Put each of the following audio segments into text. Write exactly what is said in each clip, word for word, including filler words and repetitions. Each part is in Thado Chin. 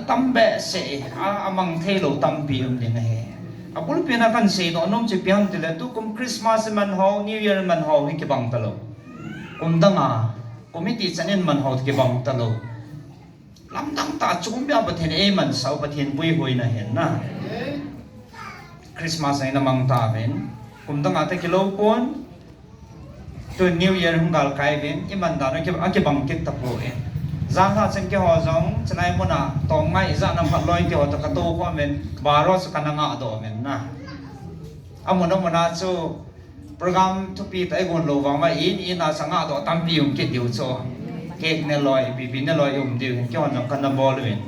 Tam behseh, a, amang thei lou tampi um ding ahi. Abulpi na kan seidoh nom chu ipi ham tile, tukum Christmas iman ho, New Year iman ho, hi kibang talou. Kum dang a, kum iti chan in man ho kibang talou. Lamdang tah chom bia Pathen in eimansah u, Pathen puihuina ahin na. Christmas a ina mang tauvin. Kum dang a ta kilou pon. Tu New Year hung galkai uvin, iman dan u ki, akibang kit tapoi. Janhi chan keiho jong, chulai mun a, tong ngai ijat nam khat loi keiho toh katou khom uvin, baro chu kana ngah doh uvin na. Amun amun a chu, program thupi tah igon lou vang uva, in, in a chu ngah doh tampi um kit diu chu. Cake ne loi, ipi ipi ne loi um diu hin, keiho jong kana bol uvin.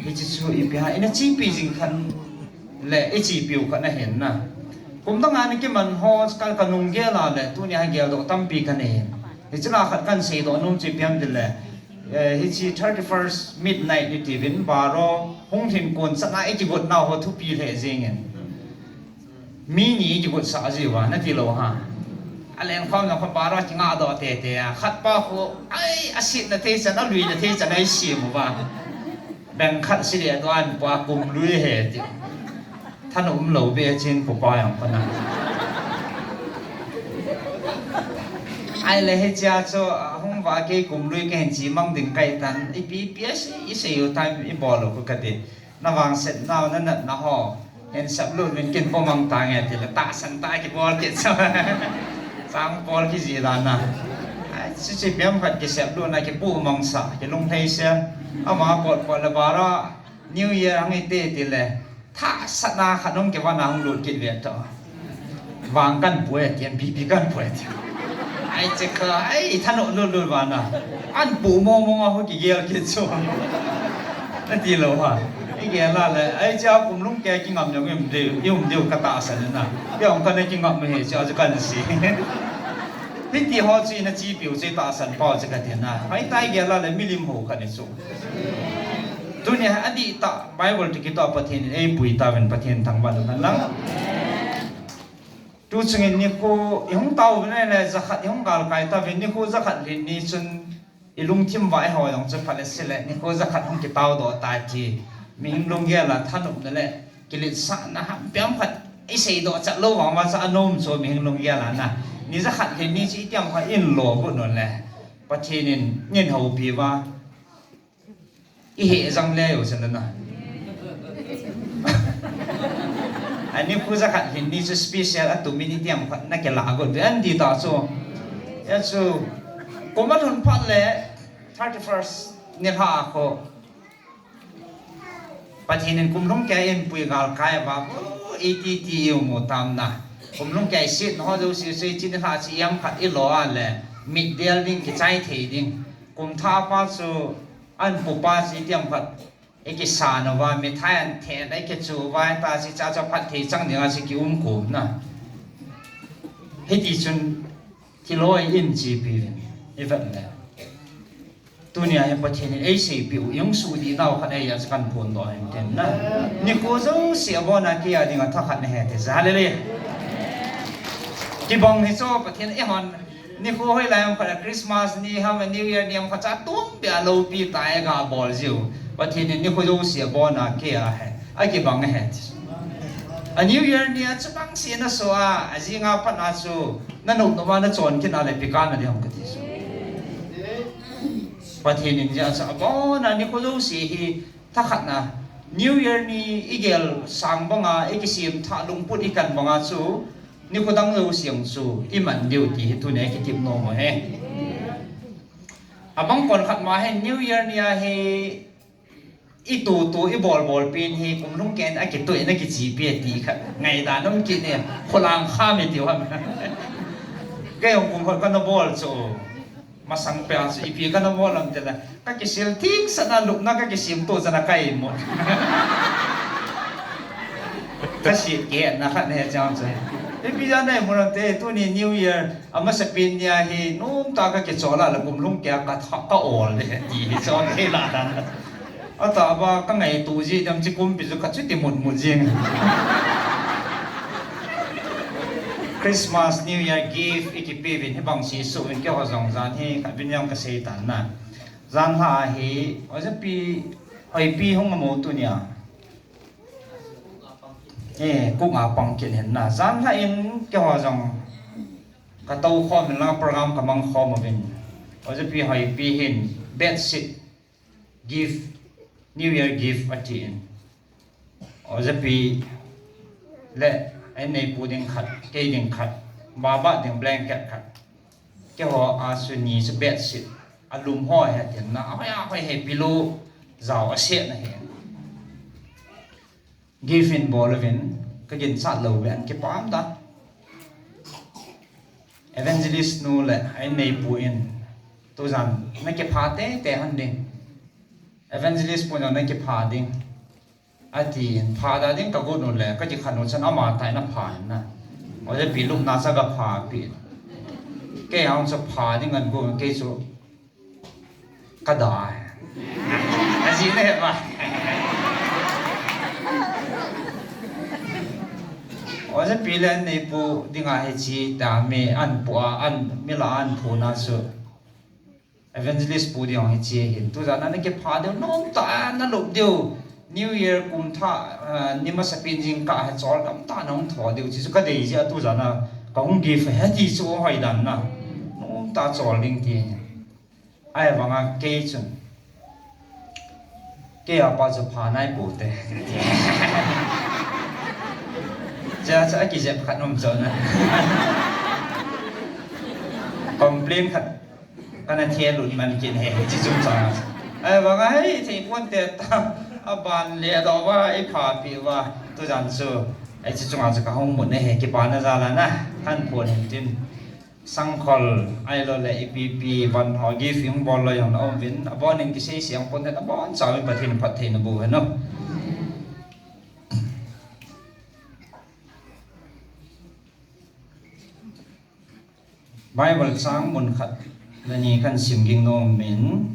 Hiche chu ipi ham, ina chepi jing khan le, ichepiu khat ahin na. Kum dang a ina kiman ho, ka, kanung gel a le, tunia hi geldoh tampi kanei. Hiche la khat kan seidoh nom chu ipi ham tile, eh, hiche thirty-first midnight itiuvin, baro hung lhin kon chan a ikigot nau ho thupi lheh jengin. Mi ni ikigot sah jiuva, nati lou ham. Alen khom na kho baro kingah doh tete a. Khat pa khu, ai, asetna thei chan, aluina thei chan a isem uva. Beng khat sile doh an pa kum lui ahi tiu. Thanom lou be chin pupa jong kana. Ahile hichea chu, ahung uva kei kum lui kahin chemang ding kahi tan. Ipi ipi asei, isei u time ibol u khu kati. Na vangset nau, na natna ho. Hin seplut uvin kin po mang tange tile tahsan tah a kibol kit chu. Chang pol kiji dan a. Ai, chuche bem khat kiseplutna kipu mang sah, kilung lhei sel. Ama pot pot le baro New Year hung hite tile. Thahsatna khat hung kivon a hung lut kit ve toh. Vang kan pui ati, B P kan pui ati. Ai che kha, ai, thanom lut lut vana. An pu mong mong a ho kigel kit chu. Nati lou ham. Igel a le, ai che kum lhung kei a kingam jong um diu, um diu katahsan na. Kei jong kana kingam e che a chu kan sei. Hiti ho chu ina chepiu chu tahsan pau chu kati na. Hoitah igel a le milim ho kani chu. Tunia adih tah Bible toh kitoh Pathen in eipui tauvin Pathen thangvah in umhen lang. Tu chungin nikho ihung tao uvin le jakhat ihung galkai tauvin nikho jakhat lhin ni chun ilungthim uva eiho jong chu phat le sile nikho jakhat hung kitao doh tai ti. Mihing lunggel a thanopna le kiletsahna ham piam khat isei doh chat lou vang uva chu anom chu mihing lunggel a na. Ni jakhat lhin ni chu itiam khat in lo got un le. Pathen in, in houpi uva. Ihei jang le u chan na. Ani nikho jakhat lhin ni chu special a tumin itiam khat na kila got ve an ti ta chu. Ya chu, kum alhun phat le thirty-first nilhah a kho. Pathen in kum lhung kei a eipui galkai uva, o, iti ti imu tam na. Kum lhung kei a isetna ho jouse chu hiche nilhah chu iam khat ilo a le, mitdel ding, kichai thei ding. Kum thah pa chu, an pupa chu itiam khat, ikisan uva, mithai an then, ikichu uva, ta chu cha chu phatthei chang dinga chu kium kom na. Hiti chun, thiloi in chepi uvin, ivet le. Tunia hi Pathen in eiseipeh u, ihung suhdih nau khat ahi a chu kan phondoh ahin tin na. Nikho jouse a bon a kei a dinga thakhat nahi ti chu. Hallelujah. Kibang hi chu Pathen in eihon Nikho hoilai ham khat a Christmas ni ham, New Year ni ham khat cha tum pia loupi tah a ga bol jiu. Pathen in nikho jouse a bon a kei a hi. Akibang ahi ti. A New Year ni a chubang seh naso a, ajing a pat a chu, nanop nop a nachon kit a le ipi kana ding ham kati chu. Pathen in jeh a chu abon a nikho jouse hi Thakhat na, New Year ni igel sang banga, ikisem thah lungput ikan banga chu, nikho dang jouse jong chu iman diu ti hi tunia ikitep nom u ahi. Abang kon khat ma hi New Year ni a hi itutu ibol bol pen hi kum lhung kei a kitoh in akichepi ti khat ngaidan um kit e, kholang kham e tiu ham. Kei jong kum khat kana bol chu. Masang peh a chu ipi kana bol ham tile, kakisil thing sah a lupna kakisem to chan a ka imut. Kasit kei na khat nahi chang chu. Ipi jeh a na imut ham tile, tuni New Year, amasapen ni a hi, nomtah a kakichol a le kum lhung kei a katha, ka ol le, ti hi chon thei la dan. Atah a kangaito ji dem chi kumpi chu kachuti mut mut jing. Christmas, New Year gift ikipe uvin hibang seh seh uvin keiho jong jan hi khatvei jong kasei tan na. Jan lha hi, ojapi Hoipi hung amo tunia. Eh, kuk a pang kit hen na. Jan lha in keiho jong ka tou khom in la program ka mang khom uvin. Ojapi Hoipi hin bedsheet gift, New Year gift atin. Ojapi le, a inneipu ding khat, kei ding khat, baba ding blanket khat. Keiho a chu ni chu bedsheet, alum ho hi atin na, ahoi ahoi hi pillow jao aset na hi. Gift in bol uvin, ka ginchat lou ve, an kipah dan. Evangelist nu le a inneipu in, tujan na kipha teitei hon ding. Evangelist pu jong na kipha ding. Atin, pha da ding ka got u le, ka kikhen u chun ama tah in apha in na. Ojapi lupna chu aga pha pi. Kei hung chu pha ding an got, kei chu ka da. Ajih na he ba. Ojapi le a inneipu dinga hiche tah mi an pu a, an mi lah a an phuna chu. Evangelist pu ding hiche hin. Tujan a na kipha diu, nom tah a na lop diu. New Year kum thah, ah, ni masapen jingkah hi chol tamtah na hung tho diu. Hiche chu ka dei jeh a tujan a ka hung gift hi ti chu hoi dan na. Nom tah a chol ding ti. Ahivanga kei chun. Kei a pa chu pha nai pou te. Cha cha kijep khat um chu na. Complain khat. Kana thei lut man kit he, hiche chungchang a. Ahivanga hei, thei pon te ta, aban le do va, i pha pi va, tujan chu. Hiche chunga chu ka hung mut na he, kipana jal a na, kan pon hin tin. Sangkhol, ahilou le, ipi pi, van ho, gift hung bol lou jong na um uvin, abon in kisei siang pon te, abon chauvin Pathen in phatthei naboh hen o. Bible chang mun khat le ni kan sim ging nom in.